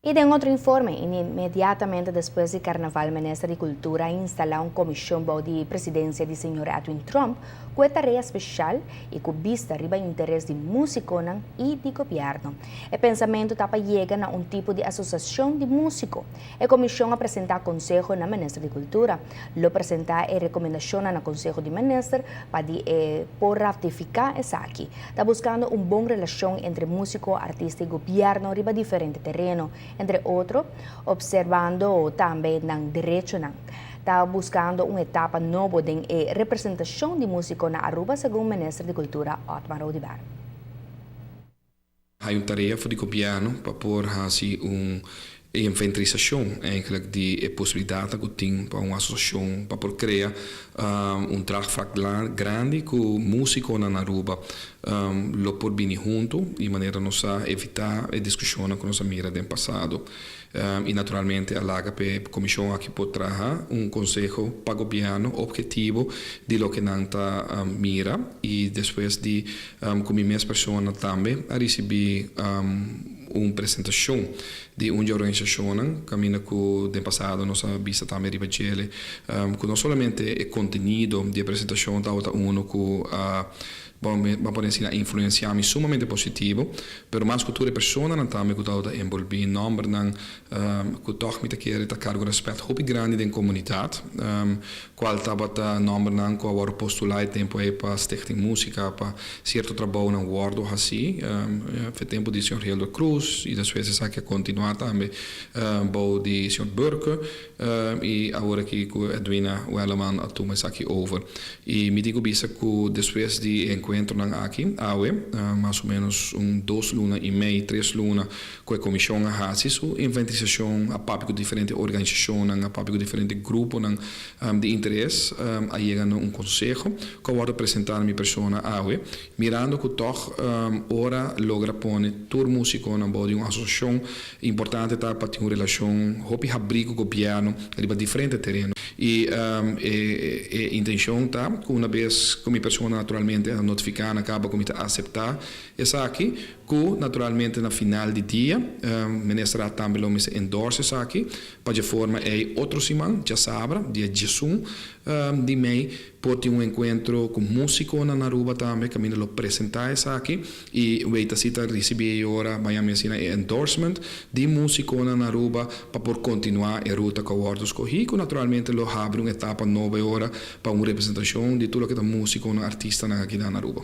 I den otro informe, inmediatamente despues di Carnaval, Minister di Cultura a instala un comision bou di presidencia di señor Edwin Tromp cu e tarea special y cu bista riba interes di musiconan y di gobierno. E pensamento ta pa yega na un tipo di asociacion di musico. E comision a presenta conseho na Minister di Cultura. Lo presenta e recomendacion na Conseho di Minister pa di e por ratifica esaki. Ta buscando un bon relacion entre musico, artista y gobierno riba diferente tereno, entre otro, observando tambe nan derechonan. Ta buscando un etapa nobo den e representacion di musico na Aruba, segun Minister di Cultura Otmar Oduber. Hay un tarea for di gobierno pa por haci un inventarisacion eigenlijk di e posibilidad cu tin pa un asociacion pa por crea un draagvlak grandi cu musiconan na Aruba lo por bini hunto y manera nos a evita e discusionnan cu nos a mira den pasado. Y naturalmente a laga p'e comision aki por traha un conseho pa gobierno objetivo di loke nan ta mira y despues di cu mi mes persona tambe a ricibi un presentacion di un di organisacionnan caminda cu den pasado nos a bisa tambe riba djele cu no solamente e contenido di e presentacion tabata uno cu a, bon, ban pone asina, influencia mi sumamente positivo, pero mas cu tur e personanan tambe cu tabata envolvi, nombernan cu toch mi ta kere ta carga un respet hopi grandi den comunidad, cual tabata nombernan cu a wordo postula e tempo ey pa Stichting Musica pa cierto trabounan wordo haci, fe tempo di señor Hildo Cruz y despues esaki a continua tambe bou di señor Burke y awor aki cu Edwina Werleman a tuma esaki over. Y mi tin cu bisa cu despues di e encuentronan aki, awe, mas o menos un 2 luna y mei, 3 luna, cu e comision a haci su inventarisacion, a papia cu diferente organisacionnan, a papia cu diferente gruponan di interes, a yega na un conseho cu a wordo presenta na mi persona awe, mirando cu toch ora logra pone tur musiconan bou di un asociacion, importante ta pa tin un relacion hopi habri cu gobierno riba diferente tereno. Y e intencion ta cu un bes cu mi persona naturalmente a notifica na caba cu mi ta acepta esaki, cu naturalmente na final di dia minister tambe lo mester endorse esaki pa di forma e otro siman, diasabra, dia 11 di mei, por tin un encuentro cu musiconan na Aruba tambe, caminda lo presenta esaki y weta si ta ricibi ora mañana asina e endorsement di musiconan na Aruba pa por continua e ruta cu a wordo scogi, cu naturalmente lo habri un etapa nobo ora pa un representacion di tur loke ta musiconan, artistanan aki na Aruba.